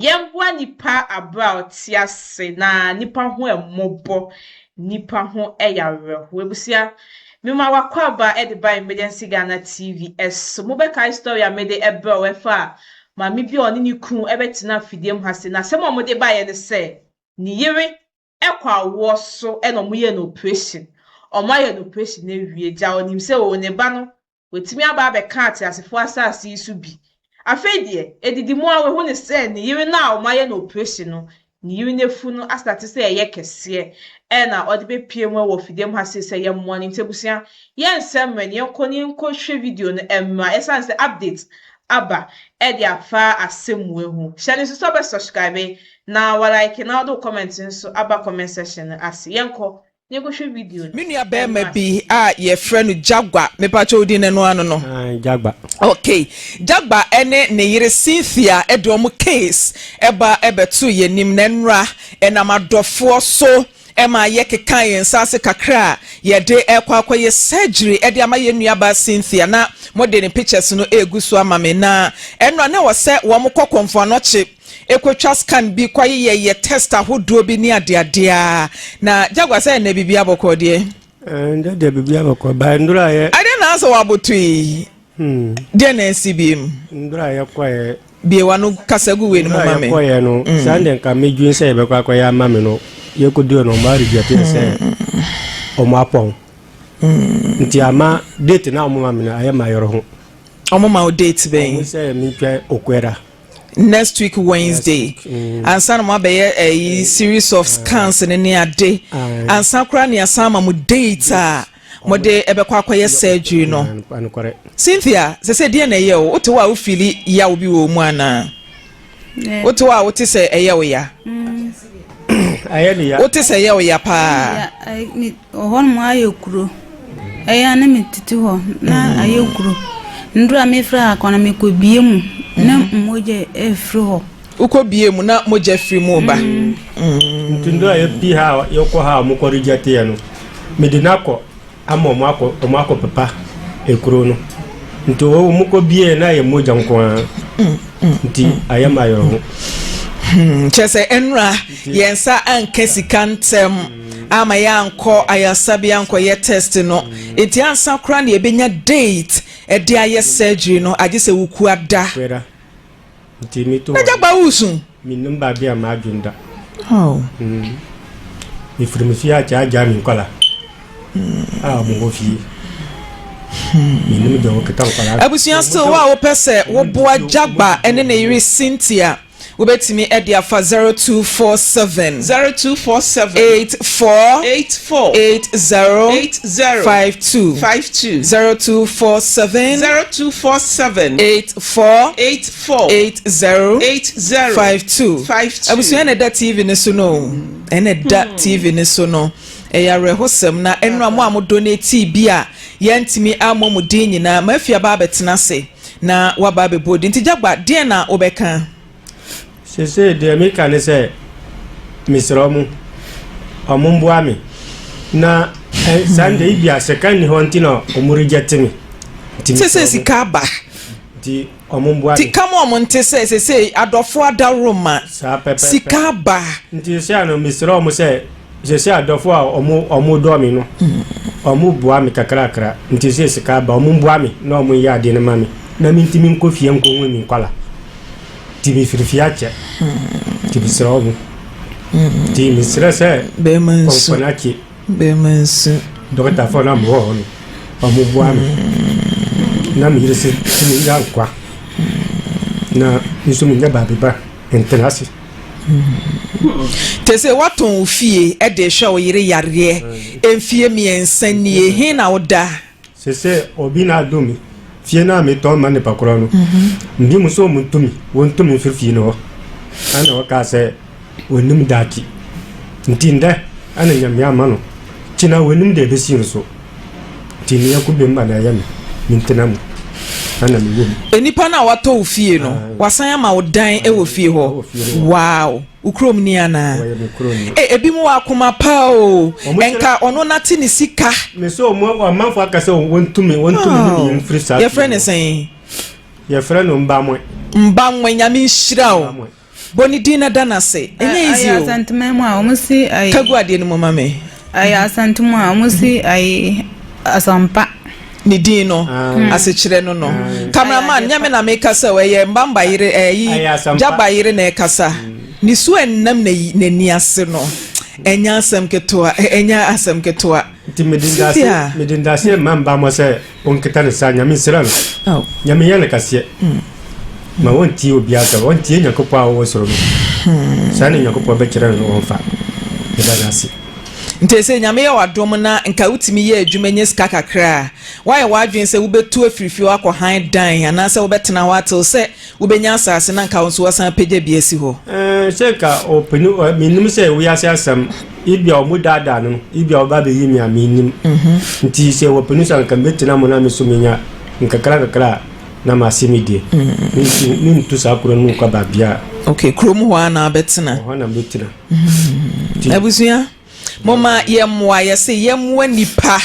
Yɛmmoa nipa aberɛ a ɔte ase na nipa ho ɛmmɔbɔ, nipa ho ɛyɛ awerɛhoɔ. Abusua, mema w'akwaaba ɛde ba Emergency Ghana TV ɛso. Mobɛkae story a mede ɛbrɛ wo ɛfa maame bi a ɔne ne kunu ɛbɛtena afidie mu ha se. Na asɛm a wɔde baeɛ ne sɛ, ne yere ɛkɔ awoɔ so ɛna wɔyɛɛ no operation. Wɔayɛ no operation awie, gya ɔnim sɛ oo ne ba no Watumi aba abɛka ateasefoɔ asase yi so bi. Afei deɛ, ɛdidi mu ara wahu no sɛ ne yere no a wɔayɛ no oprehyɛn no, ne yere no afunu no astate sɛ ɛyɛ kɛseɛ ɛna ɔde bɛpue mu wɔ fidie mu ha sei sɛ yɛmmoa no. Nti abusua, yɛnsɛ mmerɛ no, yɛnkɔ na yɛnkɔhwɛ video no mmra ɛsiane sɛ update aba ɛde afa asɛm wei ho. Hyɛ no nso sɛ wobɛ subscribe na wa like na wode wo comment nso aba comment section no ase. Yɛnkɔ Yɛnkɔhwɛ video no. Me nua bɛrima bi a yɛfrɛ no Jagwa, mepakyɛ wo din no ɛno ano no? Jagba. Okay, Jagba ɛne ne yere Cynthia ɛde wɔn case ɛba ɛbɛto yɛn anim na ɛnora ɛnam adɔfoɔ so ɛma yɛkeka yɛn nsa ase kakra a yɛde ɛkɔ akɔyɛ surgery ɛde ama yɛn nuabaa Cynthia na mode ne pictures no ɛregu so ama me na ɛnora na ɛwɔ sɛ wɔn kɔ Kɔmfo Anɔkye Ekotwa scan bi kɔ yeyɛ yɛ test ahodoɔ bi ne adeadeɛ a na Jaguar sɛ ɛnɛ biribi abɔkɔ deɛ. Ɛndɛ deɛ biribi abɔkɔ ba ndura yɛ. Ɛdɛ na asɛ waboto yi. Hmm. Deɛ na ɛsi bi mu. Ndura yɛ kɔ yɛ. Bie wa no kasa gu wei no mu ma me. Ndura yɛ kɔ yɛ no. Mm. Saa deɛ nka me dwen sɛ yɛbɛkɔ akɔyɛ ama me no yɛkɔ duro no ɔmo arejɛte yɛ sɛ hmm. ɔmo apɔn. Hmm. Nti ama date na ɔmo ma me no ayɛ ma yɔrɔ ho. Ɔmo ma wo date bɛn? Ɔmo sɛ mentwɛ okwera. Next week Wednesday ansa na mo abɛyɛ ɛyi eh, series of scans ne ne ade ansa koraa ne asan ama mo date a mo de ɛbɛkɔ akɔyɛ surgery no. Cynthia sɛ sɛ deɛ na ɛyɛ o wote hɔ a wofili yaw bi wɔ mu anaa wote hɔ a wote sɛ ɛyɛ wo ya wote sɛ ɛyɛ wo ya paa. Hɔnom ayɛ kuro. Ɛyɛ a na metete hɔ na ayɛ kuro. Nnuro a mefiri ha kɔ no mekɔbie mu na mogya ɛfiri hɔ. Wokɔbie mu na mogya firi mu ba. Nti nnuro a yɛpii ha a yɛkɔ ha a wɔkɔ reject yɛ no, mede no akɔ ama wɔn akɔ wɔn akɔ pepa ekuro no. Nti wɔn kɔ bie na ayɛ mogya nko ara. Nti ayɛ ma ayerɛho. Kyerɛ sɛ nnora yɛn nsa anka sika ntɛm ama yɛankɔ ayaresabea ankɔyɛ test no. Nti ansa koraa na yɛbɛnya date de ayɛ surgery no, agye sɛ wokua da. Kwera. Nti me to Na gyagba wosu. Menim baabi a m'adwene da. Oh. Mm. Mefiri me fie akyɛ agyaa me nkwala a wɔn wɔ fie. Menim deɛ wɔkita nkwala. Abusua still wo a wopɛ sɛ woboa Gyagba ne ne yere Cynthia wobɛtumi de afa 0247 0247 84 84 80 80 52 52 0247 0247 84 84 80 80 52 52. Abusua na ɛda TV no so no o ɛna ɛda TV no so no. Ɛyɛ awerɛhosɛm na ɛnora mo a mo donatee bi a yɛantumi ammɔ mo din nyinaa, Mafie aba abɛtena ase na waba abɛbɔ din. Nti Gyagba, deɛn na wobɛka? Seesei deɛ meka ne sɛ, mesrɛ ɔmo, ɔmo mboa me na saa deɛ ebia sika nni hɔ nti na ɔmo reject me. Nti mesrɛ Seesei ɔmo. sika aba. Nti ɔmo mboa Nti me. ka ma ɔmo nte sɛ seesei adɔfoɔ adaworoma, Saa pɛpɛɛpɛ. sika aba. Nti seesei ano mesrɛ ɔmo sɛ Sese adɔfo a ɔmo ɔmo dɔ me no, ɔmo boa me kakrakra. Nti sɛ sika aba, ɔmo mboa me na ɔmo nyɛ adeɛ no ma me na me ntumi nkɔ fie nkɔ hu me nkɔla. Nti me firi fie akyɛ. Nti me srɛ ɔmo. Nti me srɛ sɛ Bɛrima nsu. Kɔnkɔnakye. Bɛrima nsu. Dɔktafoɔ no a mo wɔ hɔ no, ɔmo boa me na me yere se tumi nya nkwa na me nso me nya baabi ba ntena ase. Te sɛ woatɔn wo fie de rehwɛ wo yere yareɛ mfie mmiɛnsa nie, he na woda? Sese obi na adom me fie no a metɔn ma nipa korɔ no, mdi mu sɛ ɔmo ntu me, wɔntu me mfiri fie no hɔ. Ɛna ɔkaa sɛ ɔnnim daakye. Nti ndɛ ɛna Nyame ama no, kyina ɔnnim deɛ ɛbɛsi nso. Nti nea ɛkɔ bem ma na ɛyɛ me, mentena mu, ɛna mewɔ mu. Nipa no a watɔ wo fie no, wasan ama wo dan wɔ fie hɔ? Wow! Wo kurom ni anaa? Wɔyɛ me kurom ni. Eh, ebinom wɔ akoma pa o. Nka ɔno nate ne sika. Me so ɔmo amanfo aka sɛ wɔntumi wɔntumi ne me mfiri saa fie Yɛfrɛ no sɛn? Yɛfrɛ no Mbamwe. Mbamwe, Nyame nhyira wo. Bɔ ne din na da no ase. Ɛnyɛ easy o. Ɛyɛ Asanteman mu a wɔn si ayi. Ka gu adeɛ no mu ma me. Ɛyɛ Asante mu a wɔn si ayi Asampa. Ne din no asekyerɛ no no. Cameraman nyɛ me na meka sɛ ɛyɛ Mbamba yere ɛyi Jaba yere na ɛkasa. Ne su ɛnam n'ani ase no ɛnyɛ asɛm ketewa ɛnyɛ asɛm ketewa. Nti mede ndase mede ndase ma Mbamba sɛ Ɔnkita ne sa, Nyame nsira no. Nyame nyɛ no kaseɛ. Ma wɔntie obiara asɛm, wɔntie Nyankopɔn a ɔwɔ soro no. Saa na Nyankopɔn bɛkyerɛ no na ɔmfa. Yɛda no ase. Nti sɛ Nyame yɛ w'adom na nka wotumi yɛ adwuma nya sika kakra a, woayɛ w'adwene sɛ wobɛtu afiri fie hɔ akɔ han dan anaasɛ wobɛtena hɔ atew sɛ wobɛnya asase na nka wo nso woasan apagya bi asi hɔ? Ɛɛ, sɛ nka ɔpanin, mennim sɛ wiase asɛm. Ebia wɔn daadaa no, ebia wɔba abɛyi me a mennim. Nti sɛ wɔpɛ no so a nka mɛtena mo na me so menya nkakra nkakra a na mase me deɛ. Mentu saa kuro no mu nkɔ baabiara. Okay, kurom hɔ ara na wabɛtena. Hɔ na mɛtena. Abusua, momma yɛmmoa, yɛse yɛmmoa nnipa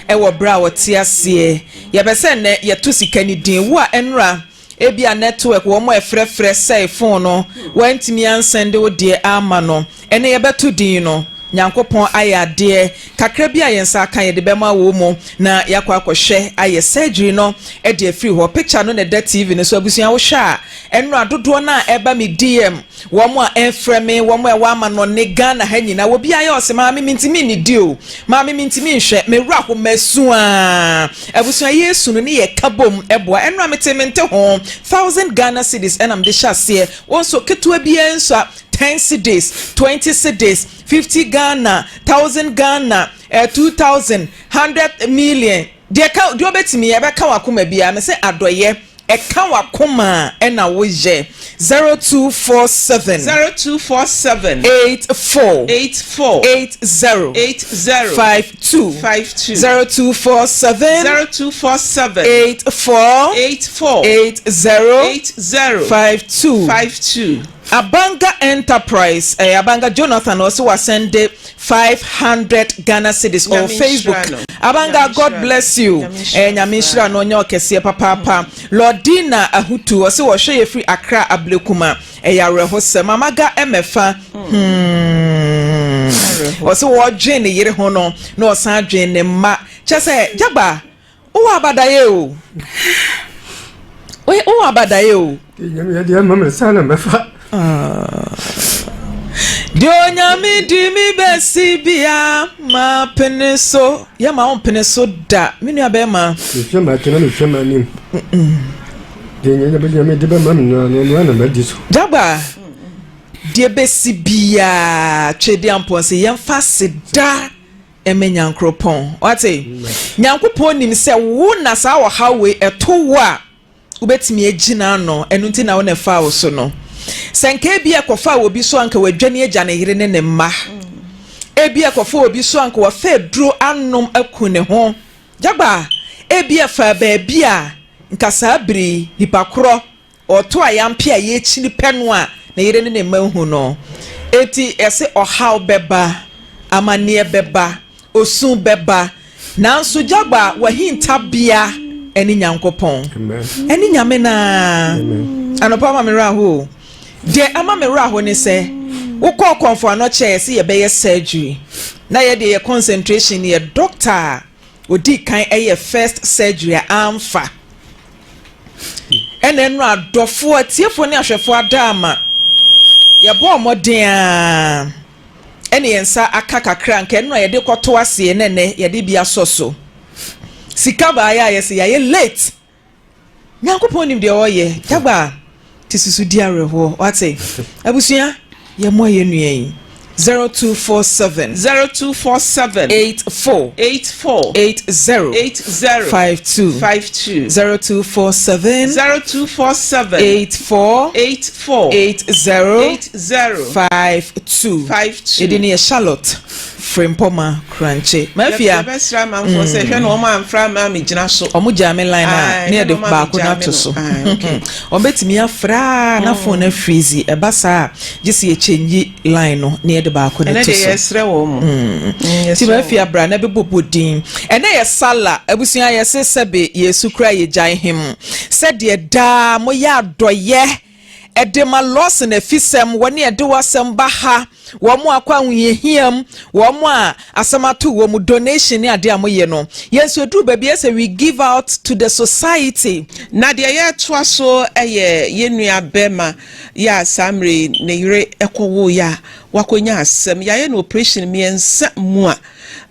wɔ berɛ a wɔte aseɛ. Yɛpɛ sɛ nnɛ yɛto sika no din. Wo a ɛnora Ebia network, wɔn a ɛfrɛfrɛ sɛe phone no, woantumi ansɛnde wo deɛ amma no. Ɛnnɛ yɛbɛto din no. Nyankopɔn ayɛ adeɛ. Kakra bi a yɛn nsa aka yɛde bɛma wo mu na yɛakɔ akɔhwɛ ayɛ surgery no de afiri hɔ. Picture no na ɛda TV no so. Abusua wohwɛ a, ɛnora dodoɔ no a ɛba me DM, Wɔn a ɛfrɛ me, wɔn a ɛwɔ amanɔne, Ghana ha nyinaa, obiara yɛ ɔse, Maame mentumi nnidi o, maame mentumi nhwɛ, me werɛ aho, masu aa. Abusua yɛresu no ne yɛka bom boa. Ɛnora mete mente ho, thousand Ghana cedis ɛna mede hyɛ aseɛ, wo nso ketewa biara nsua, ten cedis, 20 cedis, 50 Ghana, thousand Ghana, eh, 2000, 100 million, deɛ ka, deɛ wobɛtumi ɛbɛka w'akoma biara, mese adɔyɛ. Ɛka w'akoma a ɛna woyɛ. 0247. 0247. 84. 84. 80. 80. 52. 52. 0247. 0247. 84. 84. 80. 80. 52. 52. Abanga Enterprise, eh, Abanga Jonathan ɔsɛ wasɛnde 500 Ghana cedis on Facebook. Abanga, God bless you. Eh, Nyame nhyira no ɔnyɛ ɔkɛseɛ papaapa. Lordina Ahutu ɔsɛ wɔhwɛ yɛ firi Accra Ablekuma. Ɛyɛ awerɛhosɛm. Amaga ɛmɛfa. Hmm. Ɔsɛ wɔdwen ne yere ho no na ɔsan dwen ne mma. Kyɛ sɛ, Jagba, Wowɔ abadaeɛ o. Wowɔ abadaeɛ o. Nyame yɛ deɛ ma me nsa na mɛfa. Deɛ onyame di mi bɛsi bia ma pene so. Yɛ ma wo mpene so da. Me nua bɛrima. Mehwɛ m'akyi na mehwɛ m'anim. Deɛ nyame de bɛma me no ano na madi so. Jagba, deɛ bɛsi biara Twedeampɔn sɛ yɛmfa aseda. Ɛmɛ Nyankoropɔn. Wate? Nyankopɔn nim sɛ wo na saa ɔhaw wei ɛto wo a, wobɛtumi agyina ano. Ɛno nti na wo na ɛfaa wo so no. Sɛ nka ebi ɛkɔfaa obi so a, nka wadwane agya ne yere ne ne mma. Ebi ɛkɔfaa obi so a, nka wafa aduro anom aku ne ho. Gyagba, ebi ɛfaa baabi a, nka saa bere yi, nipa korɔ Ɔto ayampe a yɛkyini pɛ no a ne yere ne ne mma nhu no. Enti yɛse ɔhaw bɛba, amanneɛ bɛba, osu bɛba, nanso Jagba w'ahintabea ne Nyankopɔn. Ɛne Nyame no ara. Anɔpa ama me werɛ aho o. Deɛ ama me werɛ aho ne sɛ, wokɔɔ Kɔmfo Anɔkye a yɛse yɛbɛyɛ surgery, na yɛdeɛ yɛ concentration no yɛ doctor a ɔdii kan yɛ first surgery a amfa. Ɛna ɛno adɔfoɔ, atiefoɔ ne ahwɛfoɔ adaama. Yɛbɔɔ mmɔden ara ɛne yɛn nsa aka kakra nka ɛno a yɛde kɔto aseɛ na ɛnɛ yɛde bi asɔ so. Sika baeɛ a yɛsɛ yɛayɛ late. Nyankopɔn nim deɛ ɔyɛ. Gyagba te susu di awerɛhoɔ. Wate? Abusua, yɛmmoa yɛn nua yi. 0247. 0247. 84. 84. 80. 80. 52. 52. 0247. 0247. 84. 84. 80. 80. 52. 52. Yɛde no yɛ Charlotte Frimpoma Kurankye. Mafia. Yɛbɛsrɛ amanfoɔ sɛ hwɛ na wɔn amfra ama amegyina so. Wɔn gyaa me line a ne yɛde baako no ato so. Wɔn bɛtumi afra na phone no afirizi. Ɛba saa a gye sɛ yɛkyɛngyi line no na yɛde baako no to so. Ɛnɛ deɛ yɛsrɛ wɔn mo. Nti mafia bra na bɛbɔbɔ din. Ɛnɛ yɛ sala abusua yɛse sɛbe yɛsu kura yɛgyae hem sɛdeɛ daa moyɛ adɔyɛ. de ma Lawson afisɛm, wɔne ɛde w'asɛm ba ha, wɔn a akɔ ahohiahia mu, wɔn a asɛm ato wɔn mu, donation ne adeɛ a moyɛ no, yɛn nso ɛduru baabi ɛsɛ we give out to the society. Na deɛ yɛretoa so yɛ yɛn nua bɛrima yɛ a saa mmerɛ yi ne yere kɔwoeɛ a wakɔnya asɛm. Yɛayɛ no operation mmiɛnsa mu a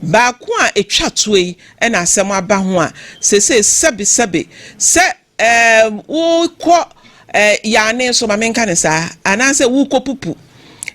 baako a ɛtwa toɔ yi na asɛm aba ho a seesei sɛbesɛbe sɛ ɛɛ wokɔ ɛɛ yaane so ma menka ne saa anaasɛ wokɔ pupu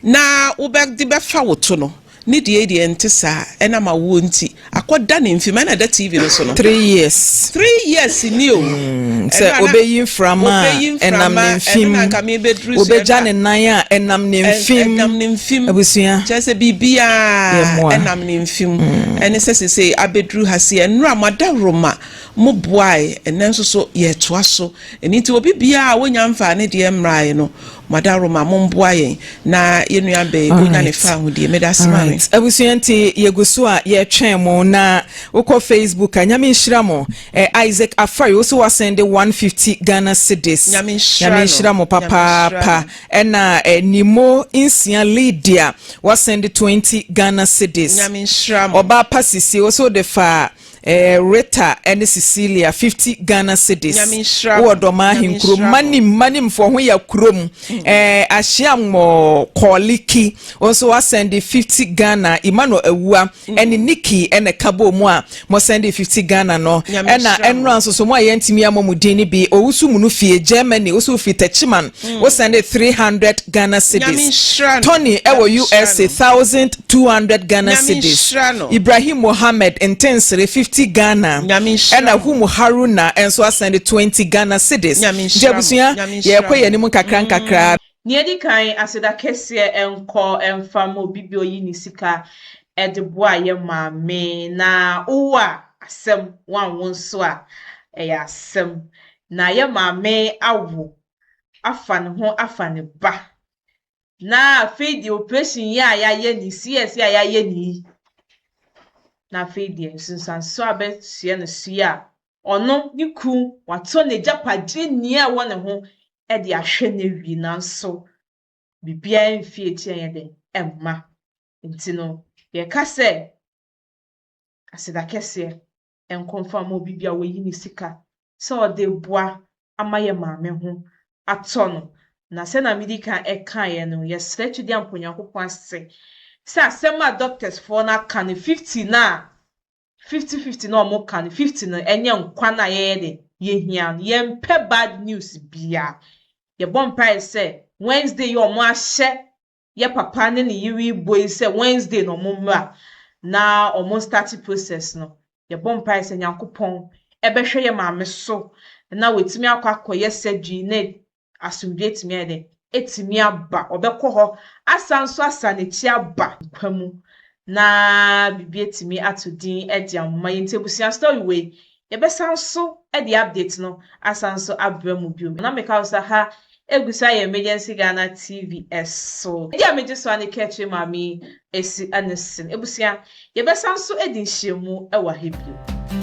na wobɛde bɛfa wo to no ne deɛ deɛ nte saa ɛnam awoɔ nti akɔda ne mfim ɛna ɛda TV no so no. 3 years. 3 years ni o. Sɛ obeyi mframa a ɛnam ne mfim, obegya ne nan a ɛnam ne mfim. Ɛnam ne mfim. Abusua. Kyerɛ sɛ biribiara ɛnam ne mfim. Ɛne sɛ sese abɛduru ha se ɛnura mo adaworoma mo boae ɛnɛ nso so yɛtoa so ɛno nti obi biara a wonya mfaa ne deɛ mmrae no mo adaworoma mo mboa yɛn na yɛn nua bɛyi onya ne fa ahodie. Meda ase maame. Abusua, nti yɛgu so a yɛtwɛn mo na wokɔ Facebook a, Nyame nhyira mo. Isaac Afari, wo so wasɛnde 150 Ghana cedis. Nyame nhyira mo papaapa. Ɛna Nimo Nsia Lydia wasɛnde 20 Ghana cedis. Nyame nhyira mo. Ɔbaa pa sisi wo so de fa Rita ne Cecilia 50 Ghana cedis. Wowɔ Dɔma ahenkuro manim manimfoɔ ho yɛ kurom. Ahyiammɔ Kɔɔliki wo nso wasɛnde 50 Ghana. Emmanuel Awua ɛne Nikki ɛna ɛka bɔ mu a mɔsɛnde 50 Ghana no. Ɛna ɛnora nso so mo a yɛntumi amɔ mo din no bi, Owusu Munu Fie Germany, wo so firi Techiman, wo sɛnde 300 Ghana cedis. Tony ɛwɔ USA, 1200 Ghana cedis. Ibrahim Mohammed Ntensere, 50 Ghana. Ɛna Humu Haruna nso asɛnde 20 Ghana cedis. Nti abusua, yɛkɔ yɛn anim nkakra nkakra. Nea edi kan, aseda kɛseɛ nkɔ mfa ma obi bi oyi ne sika de boa yɛ maame. Na wowo a asɛm, wanwo nso a ɛyɛ asɛm. Na yɛ maame awo afa ne ho afa ne ba. Na afei deɛ operation yi a yɛayɛ ne CS yi a yɛayɛ ne yi. Na afei deɛ nsunsuanso a bɛsua no so yi a ɔno ne kun watɔ n'agyapadeɛ nyinaa a ɛwɔ ne ho de ahwɛ no awie, nanso biribiara mfi akyi ɛnyɛ den ɛmma. Nti no yɛka sɛ aseda kɛseɛ nkɔ mfa ma obi bi a wayi ne sika sɛ ɔde boa ama yɛ maame ho atɔ no. Na sɛnea medi kan ɛkaeɛ no, yɛsrɛ Twɛdeɛ Ampa Onyankopɔn ase sɛ asɛm a doctors foɔ no aka no, 50 na 50 50 na ɔmo ka no, 50 no ɛnyɛ nkwa no a yɛyɛ de yɛhia no. Yɛmpɛ bad news bia. Yɛbɔ mpae sɛ Wednesday yi ɔmo ahyɛ yɛ papa ne ne yere bɔ yi sɛ Wednesday na ɔmo mmra na ɔmo start process no. Yɛbɔ mpae sɛ Nyankopɔn ɛbɛhwɛ yɛ maame so na watumi akɔ akɔyɛ surgery na asomdwe etumi ayɛ dɛ etumi aba. Ɔbɛkɔ hɔ asan nso asa n'akyi aba nkwa mu na biribi etumi ato din ɛde ama yɛn. Nti abusua, story wei yɛbɛsan so ɛde update no asan so abrɛ mu bio. Na meka wo sɛ ha egu so ayɛ Emergency Ghana TV ɛso ɛdi a megye so a ne kɛkyerɛ maame esi ɛne sin. Abusua, yɛbɛsan so edi nhyiamu ɛwɔ ha bio.